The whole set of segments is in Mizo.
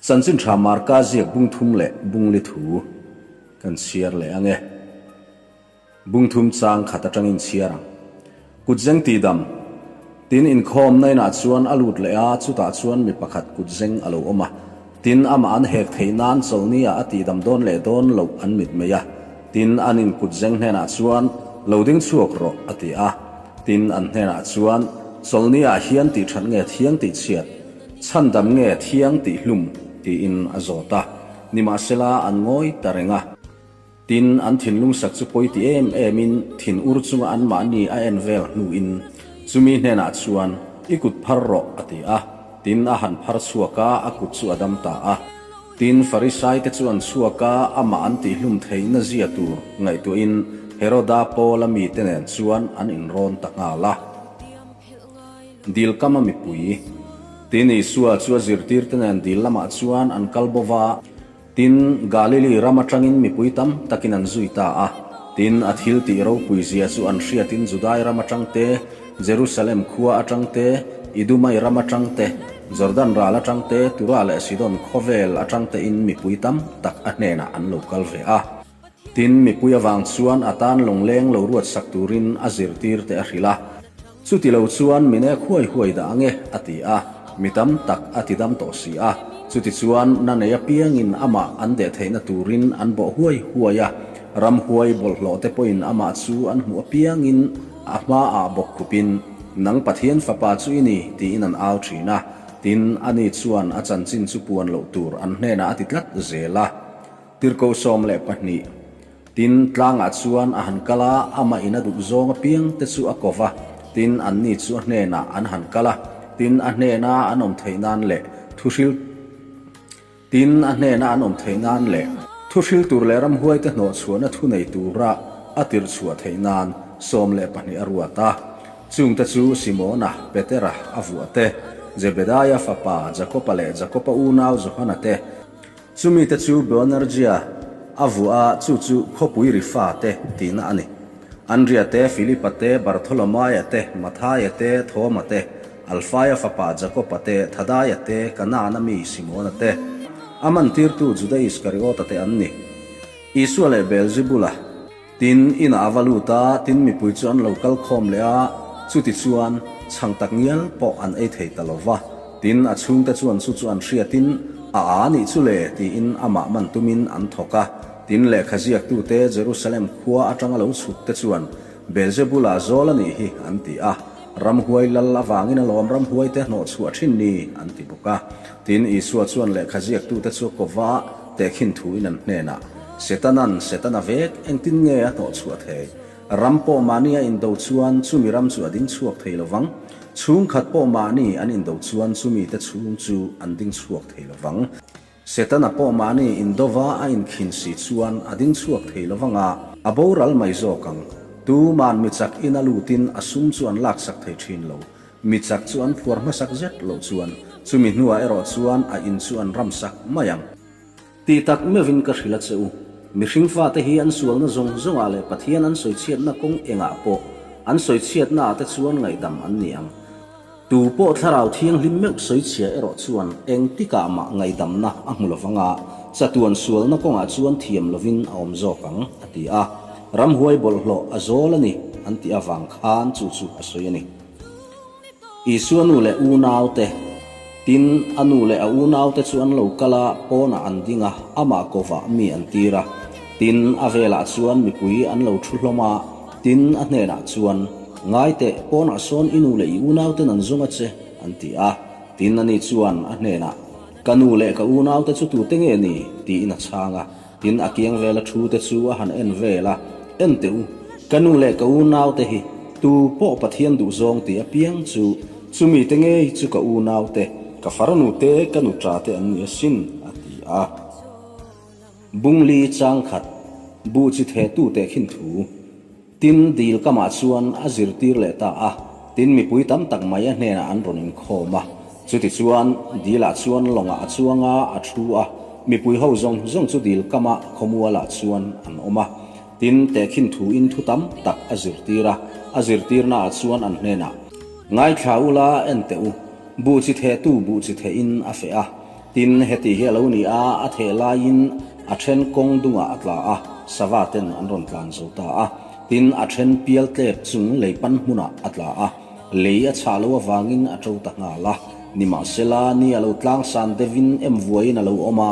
Chanchin tha Marka ziak bung thum leh bung li thu kan chhiar leh ang e. Bung thum chang khat atangin chhiar ang. Kutzeng tihdam, Tin inkhawmna inah chuan a lut leh a, chutah chuan mi pakhat kutzeng a lo awm a. Tin amah an hek theih nan chawlhni ah a tihdam dawn leh dawn loh an mitmei a. Tin an in kutzeng hnenah chuan, Lo ding chhuak rawh, a ti a. Tin an hnenah chuan, Chawlhni ah hian tihthat nge thiang tihchhiat? Chhandam nge thiang tihhlum? tiin a zawt a. Nimahsela an ngawi ta reng a. Tin, an thinlung sak chu pawi ti em emin thin ur chunga anmahni a en vel hnuin chumi hnenah chuan, I kut phar rawh, a ti a. Tin, a han phar chhuak a, a kut chu a dam ta a. Tin, Farisaite chu an chhuak a, amah an tihhlum theihna zia tur ngaihtuahin Heroda Paula mite nen chuan an inrawn ta nghal a. Dil kama mipui. Tin, Isua chu a zirtirte nen dil lamah chuan an kal bo va. Tin, Galili ram atangin mipui tam takin an zui ta a. Tin, a thil tih ropui zia chu an hriatin Judai ram atang te, Jerusalem khua atang te, Idumai ram atang te, Jordan ral atang te, Tura leh Sidon khawvel atang tein mipui tam tak a hnenah an lo kal ve a. Tin, mipui avang chuan a tan lawngleng lo ruatsak turin a zirtir te a hrilh a. Chuti lo chuan min ek huai huai dah ange, a ti a. Mi tam tak a ti dam tawh si a. Chuti chuan na nei apiangin amah an deh theihna turin an bawh huai huai a. Ramhuai bawlhhlawh te pawhin amah chu an hmuh apiangin a hmaah bawk khupin, Nang Pathian fapa chu i ni, tiin an au thin a. Tin, ani chuan a chanchin chu puan loh tur an hnenah a ti tlat zel a. Tirhkoh 12. Tin, tlangah chuan a han kal a, amah in a duh zawng apiang te chu a ko va, tin, anni chu a hnenah an han kal a, tin, a hnena an awm theih nan leh thuhril Tin, a hnena an awm theih nan leh thuhril tur leh ramhuaite hnawhchhuahna thu nei tura a tirh chhuah theih nan 12 a ruat a. Chungte chu Simona, Petera, a vuah te, Zebedaia fapa Jakoba leh Jakoba unau Johana te, Chumi te chu Boanergia a vuah a, chu chu khawpui ri fa te tihna a ni. Andria te, Filipa te, Bartholomaia te, Mathaia te, Thoma te, Alfaia fapa Jakoba te, Thadaia te, Kanaana mi Simona te, a mantirtu Juda Iskariota te an ni. Isua leh Beelzebula. Tin, inah a va lut a, tin mipui chu an lo kal khawm leh a, chutichuan, chhang tak ngial pawh an ei thei ta lo va. Tin, a chhungte chuan chu chu an hriatin, A a nih chu le, tiin amah man tumin an thawk a. Tin, lehkha ziaktute Jerusalem khua atanga lo chhukte chuan, Beelzebula zawl a nih hi, an ti a. Ramhuai lal avangin alawm ramhuaite hnawhchhuah thin ni, an ti bawk a. Tin, Isua chuan lehkha ziaktute chu a ko va, tehkhin thuin an hnenah, Setanan, Setana vek, engtin nge a hnawhchhuah thei? Ram pawh mahni a indo chuan chumi ram chu a ding chhuak thei lo vang. Chhungkhat pawh mahni an indo chuan chumi te chhung chu an ding chhuak thei lo vang. Setana pawh mahni indova a inkhin si chuan a ding chhuak thei lo vang a, a boral mai zawk ang. Tuman mi chak in a lutin a sum chu an laksak thei thin lo. Mi chak chu an phuar hmasak zet loh chuan chumi hnuah erawh chuan a in chu an ramsak mai ang. Tih tak meuhin ka hrilh a che u. Mihring fate hi an sualna zawng zawngah leh Pathian an sawichhiatna kawng engah pawh an sawichhiatnaah te chuan ngaihdam an ni ang. Tu pawh thlarau thianghlim meuh sawichhia erawh chuan engtikah mah ngaihdamna a hmu lovang a, chatuan sualna kawngah chuan thiam lovin a awm zawk ang, a ti a. Ramhuai bawlhhlawh a zawl a ni an tih avang khan chu chu a sawi a ni. Isua nu leh unaute, Tin, a nu leh a unaute chu an lo kal a, pawnah an ding a, amah kovah mi an tir a. Tin, a velah chuan mipui an lo thu hlawm a, tin, a hnenah chuan, Ngai teh, pawnah sawn i nu leh i unauten an zawng a che, an ti a. Tin, ani chuan a hnenah, Ka nu leh ka unaute chu tute nge ni? tiin a chhang a. Tin, a kiang vela thu te chu a han en vel a, En teh u, ka nu leh ka unaute hi tu pawh Pathian duhzawng tih apiang chu, chumi te ngei chu ka unaute, ka farnu te, ka nuṭa te an ni asin, a ti a. Bungli changkhat, buh chi thehtu teh khin thu. Tin, dil kamah chuan a zirtir leh ta a, tin mipui tam tak mai a hnenah an rawn inkhawm a. Chutichuan, dilah chuan lawngah a chuang a, a thu a, mipui ho zawng zawng chu dil kamah khawmualah chuan an awm a. Tin, tehkhin thuin thu tam tak a zirtir a, a zirtirnaah chuan an hnenah, Ngaithla ula, en teh u, buh chi thehtu buh chi thehin a feh a. Tin, heti hi a lo ni a, a theh laiin a then kawng dungah a tla a, sava ten an rawn tlan zo ta a. Tin, a then pial tlep chung lei pan hmunah a tla a, lei a chhah loh avangin a ṭo ta nghal a. Nimahsela, ni a lo tlangsan deuhin em vuaiin a lo awm a,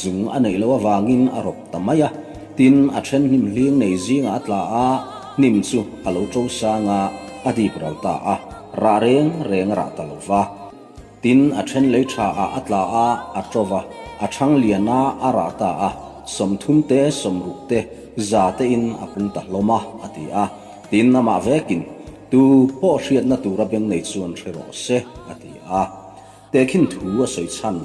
zung a neih loh avangin a rawp ta mai a. Tin, a then hnim hling nei zingah a tla a, hnim chu a lo ṭo sang a, a dip ral ta a, rah reng reng a rah ta lo va. Tin, a then lei tha ah a tla a, a ṭo va, a ṭhang lian a, a rah ta a, 30 te, 60 te, za tein a pung ta hlawm a, a ti a. Tin, amah vekin, Tu pawh hriatna tura beng nei chuan hre rawh se, a ti a. Tehkhin thu a sawi chhan.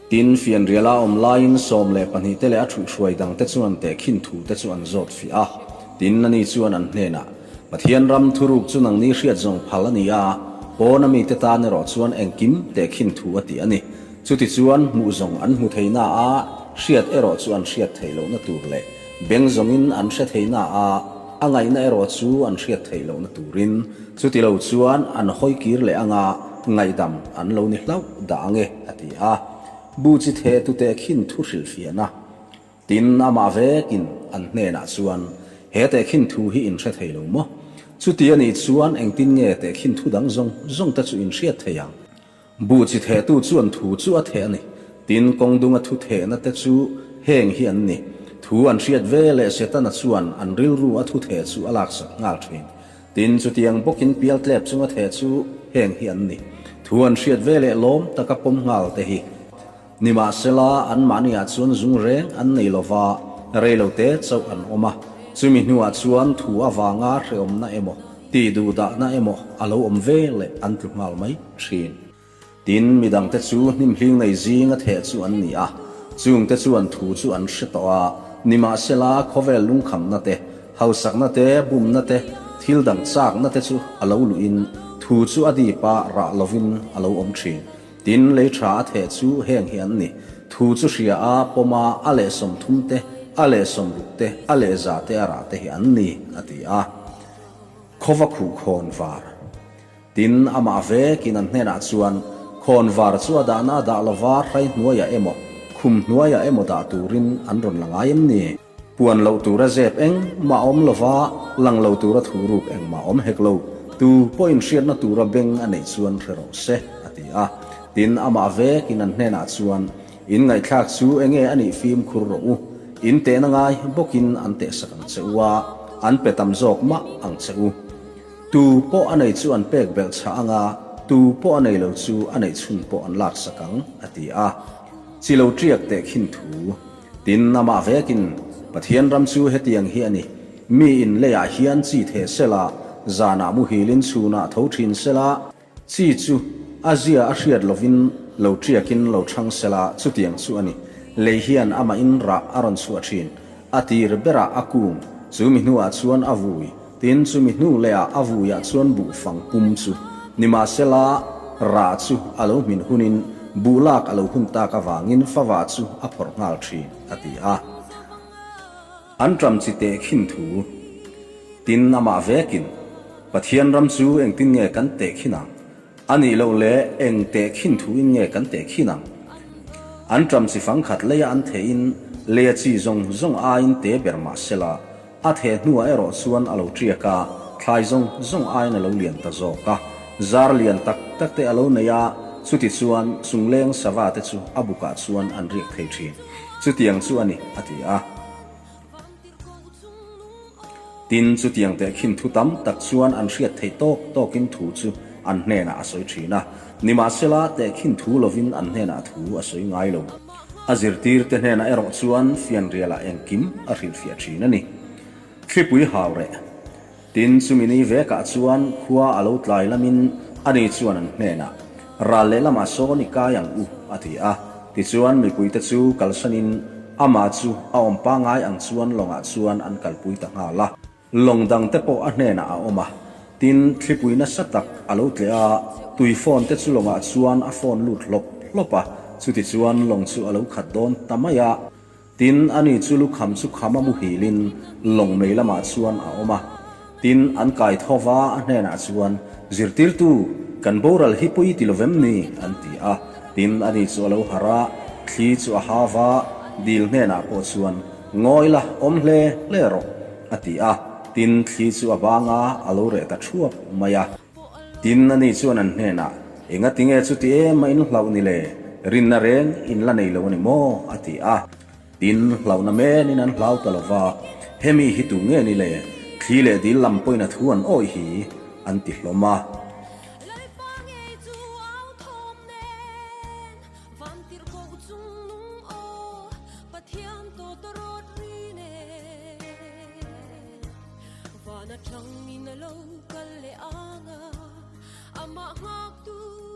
Tin, fianriala awm laiin 12 te leh a thuihhruai dangte chuan tehkhin thute chu an zawt fiah a. Tin, ani chuan an hnenah, Pathian ram thuruk chu nangni hriat zawng phal a ni a, pawna mite tan erawh chuan engkim tehkhin thu a ti a ni. Chutichuan, hmuh zawng an hmu thei na a, hriat erawh chu an hriat theih lohna tur leh beng zawngin an hre thei na a, a ngaihna erawh chu an hriat theih lohna turin, chutilo chuan an hawi kir leh anga ngaihdam an lo ni hlauh dah ang e, a ti a. Bu chi theh tute khin thu hrilhfiahna tin amah vekin an hnenah chuan, He tehkhin thu hi in hre thei lo maw? Chuti a nih chuan engtin nge tehkhin thu dang zawng zawng te chu in hriat thei ang? Bu chi thehtu chuan thu chu a theh a ni. Tin, kawng dunga thu thehna te chu heng hi an ni. Thu an hriat ve leh Setana chuan an rilru a thu theh chu a laksak nghal thin. Tin, chutiang bawkin pial tlep chunga theh chu heng hi an ni. Thu an hriat ve leh lawm taka pawm nghal te hi. Nimahsela, anmahniah chuan zung reng an nei lova, reilote chauh an awm a. Chumi hnuah chuan thu avanga hrehawmna emaw, tih duhdahna emaw a lo awm ve leh an tlu nghal mai thin. Tin, midangte chu hnimhling nei zinga theh chu an ni a, chungte chuan thu chu an hre tawh a, nimahsela khawvel lungkhamna te, hausakna te, bumna te, thil dang chakna te chu a lo luhin thu chu a dip a, rah lovin a lo awm thin. Tin, lei tha a theh chu heng hi an ni, thu chu hria a, pawm a, a leh 30 te, a leh 60 te, a leh 100 te a rah te hi an ni, a ti a. Khawva khuh khawn var. Tin, amah vekin an hnenah chuan, Khawn var chu a dahna a dah lova hrai hnuaiah emaw, khum hnuaiah emaw dah turin an rawn la ngai em ni? Puan loh tura zep engmah awm lova, lang lo tura thu ruk engmah awm hek lo, tu pawhin hriatna tura beng a neih chuan hre rawh se, a ti a. Tin, amah vekin an hnenah chuan, In ngaihthlak chu enge a nih fimkhur rawh u, in tehna ngai bawkin an tehsak ang che u a, an pe tam zawk mah ang che u. Tu pawh a nei chu an pek belh chhah ang a, tu pawh a nei lo chu a neih chhun pawh an laksak ang, a ti a. Chi lo ṭiak teh khin thu. Tin, amah vekin, Pathian ram chu hetiang hi a ni, mi in leiah hian chi theh sela, zanah muhilin chhunah tho ṭhin sela, Chi chu a zia a hriat lovin lo ṭiakin lo ṭhang sela chutiang chu a ni. Lei hian amahin rah a rawn chhuah ṭhin. A tir berah a kung, chu mi hnuah chuan a vui, tin chu mi hnu lehah a vuiah chuan buh fang pum chu. Nimahsela, rah chu a lo hmin hunin buh lak a lo hun tak avangin fava chu a phawrh nghal ṭhin, a ti a. An ṭam chi teh khin thu. Tin, amah vekin, Pathian ram chu engtin nge kan teh khin ang? A nih loh leh eng teh khin thuin nge kan teh khin ang? An ṭam chi fang khat leia an thehin leia chi zawng zawng aiin te ber mah sela, a theh hnuah erawh chuan a lo ṭiak a, thlai zawng zawng aiin a lo lian ta zawk a. Zar lian tak tak te a lo nei a, chutichuan chungleng sava te chu a bukah chuan an riak thei ṭhin. Chutiang chu a ni, a ti a. Tin, chutiang tehkhin thu tam tak chuan an hriat theih tawk tawkin thu chu an hnenah a sawi thin a. Nimahsela, tehkhin thu lovin an hnenah thu a sawi ngai lo. A zirtirte hnenah erawh chuan fianrialah engkim a hrilhfiah thin a ni. Thlipui hau reh. Tin, chumi ni vekah chuan khua a lo tlai lamin ani chuan an hnenah, Ral lehlamah sawn i kai ang u, a ti a. Tichuan, mipuite chu kalsanin amah chu a awm pangngai ang chuan lawngah chuan an kalpui ta nghal a. Lawng dangte pawh a hnenah a awm a. Tin, thlipui nasa tak a lo tleh a, tui fawn te chu lawngah chuan a fawn lut hlawp hlawp a, chutichuan lawng chu a lo khat dawn ta mai a. Tin, ani chu lukham chu kham a muhilin lawng mei lamah chuan a awm a. Tin, an kai tho va, a hnenah chuan, Zirtirtu, kan boral hi pawi ti lovem ni? an ti a. Tin, ani chu a lo harh a, thli chu a ha va, dil hnenah pawh chuan, Ngawi la, awm hle hle rawh, a ti a. Tin, thli chu a bang a, a lo reh ta thuap mai a. Tin, ani chuan an hnenah, Engati nge chuti em a in hlauh ni le? Rinna reng in la nei lo a ni maw? a ti a. Tin, hlauhna menin an hlau ta lo va, Hemi hi tu nge ni le? Thli leh dil lam pawhin a thu an awih hi, an ti hlawm a. Lalpa ngei chu au thawm nen van tirh koh chung nung aw Pathian tawtawrawt ri nen Van atangin a lo kal leh ang a amah nghak tu.